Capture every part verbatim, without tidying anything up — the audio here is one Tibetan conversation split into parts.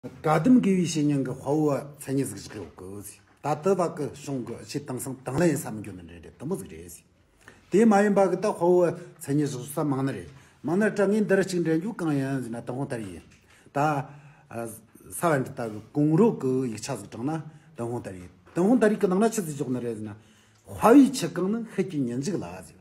ག་དུམ་དགེ་བའི་བཤེས་གཉེན་གྱི་དཔའ་བོ་མཚན་ཉིད་ཟིག་བཞག་ཡོད་གི་ཟེར། ད་དེ་བ་གི་གཞུང་གི་ཆེས་དེང་སང་དང་ལེན་ཡིན་ས་མི་འགྱོ་ནི་འདྲ་རེད། དེ་མོ་ཟིག་རེད་ཟེར། དེ་མ་ཡིན་པ་གི་ད་དཔའ་བོ་མཚན་ཉིད་བཞག་ས་མང་ནི་རེད། མང་ནི་རེད་དྲ། ངས་འདི་རུ་གཅིག་འདྲེན་རྒྱུ་གང་ཡིན་ཟེར་ན། ཏུན་ཧོང་ཏཱ་རེ་ཡིན། ད་ས་བན་དེ་ལྟ་གི་གོང་རོལ་གི་ཡིག་ཆ་ཟིག་དྲངས་ན་ཏུན་ཧོང་ཏཱ་རེ་ཡིན། ཏུན་ཧོང་ཏཱ་རེ་གི་ནང་ན་ཆི་ཟིག་འཇོག་ནི་རེད་ཟེར་ན། དཔའ་བོའི་ཆུ་གང་ནི་ཤུལ་གྱི་ཉིན་འཇིག་ལ་ཟེར།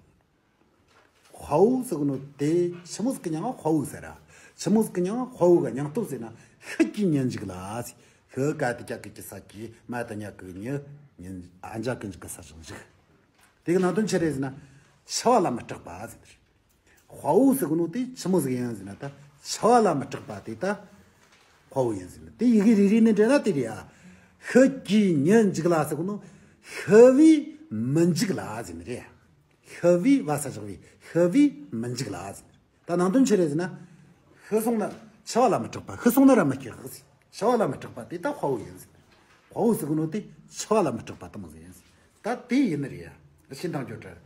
དཔའ་བོ་ཟེར་གོ་ནོ་དེ་ཆི་མོ་ཟིག་གི་མྱིང་ང་དཔའ་བོ་ཟེར་ར། ཆི་མོ་ཟིག་གི་མྱིང་ང་དཔའ་བོ་གི་སྙིང་སྟོབས་ཟེར་ན། ཤུལ་གྱི་ཉིན་འཇིག་ལ་ཟེར། ཤུལ་ག་དེ་ཀྱ་གི་ཀྱི་ས་ཀྱི་མ་ད་ཉ་གི་ཉི་ཉིན་ཨ་འཇའ་གི་འཇིག་གི་ས་ཞིང་འཇིག། དེ་གི་ནང་དོན་ཆི་རེད་ཟེར་ན། འཆི་བ་ལ་མི་སྐྲག་པ་ཟེར་ནི་རེད། དཔའ་བོ་ཟེར་གོ་ནོ་དེ་ཆི་མོ་ཟིག་ཡིན་ཟེར་ན། ད་འཆི་བ་ལ་མི་སྐྲག་པ་དེ་ད་དཔའ་བོ་ཡིན་ཟེར་ནི། དེ་ཡི་གེ་རེ་རེ་ནས་འདྲེན་ན་དེ་རེད་ཨ། ཤུལ་གྱི་ཉིན་འཇིག་ལ་ཟེར་གོ་ནོ། ཤི་བས་མི་འཇིག་ལ་ཟེར་ནི་རེད། ཤི་བས་བ་ས་བཞག་པའི་ཤི་བས་མི་འཇིག་ལ་ཟེར། ད་ནང་དོན་ཆི་རེད་ཟེར་ན། ཤི་སོང་ན་འཆི་བ་ལ་མི་སྐྲག་པ། ཤི་སོང་ན་ར་མི་སྐྲག་ཟེར། འཆི་བ་ལ་མི་སྐྲག་པ་དེ་ད་དཔའ་བོ་ཡིན་ཟེར། དཔའ་བོ་ཟེར་གོ་ནོ་དེ་འཆི་བ་ལ་མི་སྐྲག་པ་དེ་མོ་ཟིག་ཡིན་ཟེར། ད་དེ་ཡིན་ནི་རེད་ཡ། ཤིན་ཐང་བརྗོད་བྲལ།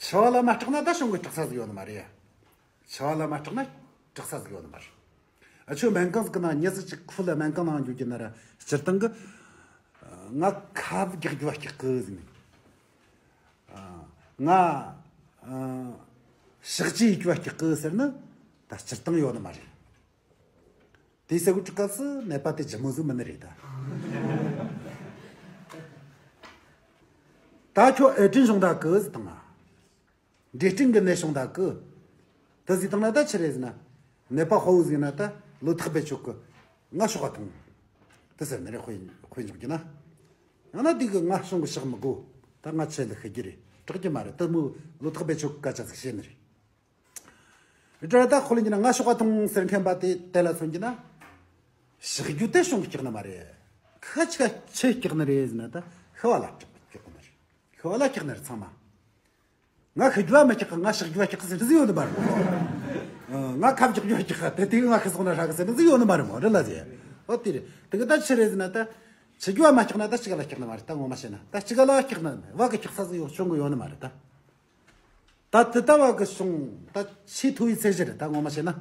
འཆི་བ་ལ་མ་སྐྲག་ན་ད་གཞུང་གི་སྐྲག་ས་ཟིག་ཡོད་ནི་མ་རེད་ཡ། འཆི་བ་ལ་མ་སྐྲག་ན་སྐྲག་ས་ཟིག་ཡོད་ནི་མ་རེད། ཨ་ཆོ་སྨན་ཁང་ཟིག་གི་ནང་མྱི་ཟིག་ཅིག་ཁུ་ལ་སྨན་ཁང་ནང་འགྱོ་རྒྱུ་ན་ར། སྤྱིར་བཏང་གི་ང་ཁབ་རྒྱག་རྒྱུ་བ་སྐྲག་གི་ཟེར་ནས། ང་ཕྱག་བྱེད་ཡེད་རྒྱུ་བ་སྐྲག་གི་ཟེར་ན་ད་སྤྱིར་བཏང་ཡོད་ནི་མ་རེད། དེ་ཟེར་གོ་དུས་སྐབས་སུ་ནད་པ་དེ་ཇི་མོ་ཟིག་མིན་ནི་རེད་ད། ད་ཁྱོད་ཨེ་ཀྲིན་བྱུང་ད་གི་ཟེར་དང་ང་། འབྲས་སྐྲན་གི་ནད་བྱུང་ད་གི། དེ་ཟེར་དང་ན་ད་ཆི་རེད་ཟེར་ན། ནད་པ་དཔའ་བོ་ཟིག་ན་ད་ལོ་ཐག་རྦད་ཆོད་གི། ང་གཤོག་པ་ཐུང་། དེ་ཟེར་ནི་རེད། དཔེ་དཔེ་འཇོག་རྒྱུ་ན། ཡང་ན་དེ་གི་ང་གཞུང་གི་ཕྱག་མི་དགོ། ད་ང་ཆེད་ལ་ཤི་རྒྱུ་རེད། སྐྲག་རྒྱུ་མ་རེད། དེ་མོ་ལོ་ཐག་རྦད་ཆོད་གི་སྐད་ཆ་ཟིག་བཤད་ནི་རེད། རེད་དྲ་ད་ཁོ་ལ་ཡིན་ན་ང་གཤོག་པ་ཐུང་ཟེར་མཁན་པ་དེ་དེ་ལ་མཚོན་གྱི་ན། གཤག་རྒྱུ་དེ་གཞུང་གི་སྐྲག་ནི་མ་རེད། ཁ་ཆེ་ཆེ་སྐྲག་ནི་རེད་ཟེར་ན། ད་ཤི་བ་ལ་སྐྲག་སྐྲག་གོ་ནི་རེད། ཤི་བ་ལ་སྐྲག་ནི་རེད་ཚང་མ། ང་ཤི་རྒྱུ་བ་མི་སྐྲག་གི། ང་གཤག་རྒྱུ་བ་སྐྲག་གི་ཟེར་ནི་ཟིག་ཡོད་ནི་མ་རེད་མོ། ང་ཁབ་རྒྱག་རྒྱུ་བ་སྐྲག་གི། དེ་དུས་ང་ཤི་སོང་ན་ཧྲ་གི་ཟེར་ནི་ཟིག་ཡོད་ནི་མ་རེད་མོ། རེད་ལ་ཟེར། ཨོ་དེ་རེད། དེ་གི་ད་ཆི་རེད་ཟེར་ན། ད་ཤི་རྒྱུ་བ་མ་སྐྲག་ན་ད་གཅིག་ལ་སྐྲག་ནི་མ་རེད། ད་ངོ་མ་བཤད་ན་ད་གཅིག་ལ་སྐྲག་ནི་བ་གི་སྐྲག་ས་ཟིག་ཡོད་བྱུང་གི་ཡོད་ནི་མ་རེད་ད། ད་དེ་ལྟ་བ་གི་བྱུང་ད་ཆེས་མཐོ་བའི་ཚད་གཞི་རེད། ད་ངོ་མ་བཤད་ན།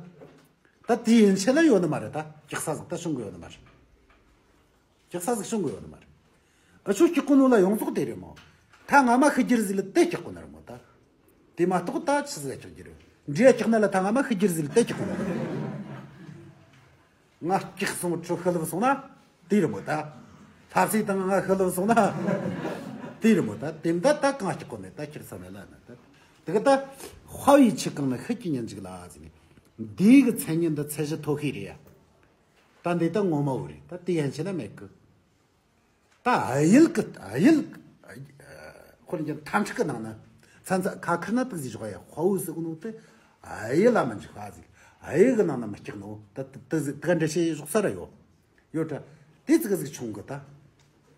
ད་དེའི་ཡན་ཆད་ལ་ཡོད་ནི་མ་རེད། ད་སྐྲག་ས་ཟིག་ད་བྱུང་གི་ཡོད་ནི་མ་རེད། སྐྲག་ས་ཟིག་བྱུང་གི་ཡོད་ནི་མ་རེད། ཨ་ཆོ་སྐྲག་གོ་ནོ་ལ་ཡོངས་རྫོགས་དེ་རེད་མོ། ད་ང་མ་ཤི་རྒྱུ་རེད་ཟེར་ལ་དེ་སྐྲག་གོ་ནི་རེད་མོ་ད། དེ་མ་གཏོགས་ད་ཆི་ཟིག་སྐྲག་རྒྱུ་རེད། འདྲེ་ཡ་སྐྲག་ན་ལ་ད་ང་མ་ཤི་རྒྱུ་རེད་ཟེར་ལ་དེ་སྐྲག་གོ་ནི་རེད། ང་སྐྲག་སོང་ཁྲོ་ཤི་ལབ་སོང་ན་དེ་རེད་མོ་ད། ཐབས་ཤེས་དང་ང་ཤི་ལབ་སོང་ན་དེ་རེད་མོ་ད། དེ་འདྲ་ད་གང་སྐྲག་གོ་ནི། ད་སྐྲག་ས་མེད་ལ་ན་ད། དེ་གི་ད་དཔའ་བོའི་ཆུ་གང་ན་ཤུལ་གྱི་ཉིན་འཇིག་ལ་ཟེར་ནས། འདི་གི་མཚན་ཉིད་འདི་ཚད་གཞི་མཐོ་ཤོས་རེད་ཡ། ད་འདི་ད་ངོ་མ་བོ་རེད། ད་དེ་ཡན་ཆད་ན་མེད་གི། ད་གཡུལ་གི་གཡུལ། ཁོ་ལ་ཀྱང་ཐམས་ཅད་ཀྱི་ནང་ན་ཚན་རྩལ་ཁ་ཁར་ན་ཏིག་ཟིག་ཞོག་ཡ། དཔའ་བོ་ཟེར་གོ་ནོ་དེ་གཡུལ་ལ་མི་འཇིགས་པ་ཟིག། གཡུལ་གི་ནང་ན་མི་སྐྲག་ནོ་ད་ཏིག་ཟིག་ད་འདྲ་བྱས་ཞོག་ས་ར་ཡོད། ཡོད་དྲ། དེ་ཙི་ག་ཟིག་བྱུང་གི་ད།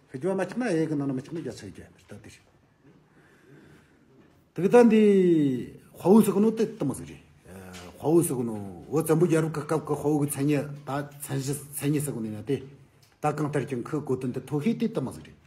ཤི་རྒྱུ་བ་མ་སྐྲག་ན་གཡུལ་གི་ནང་ན་མི་སྐྲག་ན་རྒྱ་ཆེ་རྒྱ་མི་ད་དེ་རེད། དེ་གི་ད་འདི་དཔའ་བོ་ཟེར་གོ་ནོ་དེ་དེ་མོ་ཟིག་རེད། ཨ། དཔའ་བོ་ཟེར་གོ་ནོ་བོད་བཙན་པོའི་རྒྱལ་རབས་ཀྱི་སྐབས་ཀྱི་དཔའ་བོ་གི་མཚན་ཉིད་ད་མཚན་གཞི་མཚན་ཉིད་ཟེར་གོ་ནི་ཡིན་ན་དེ། ད་གང་ལྟར་ཀྱང་ཁོའི་གོ་དོན་དེ་མཐོ་ཤོས་དེ་དེ་མོ་ཟིག་རེད།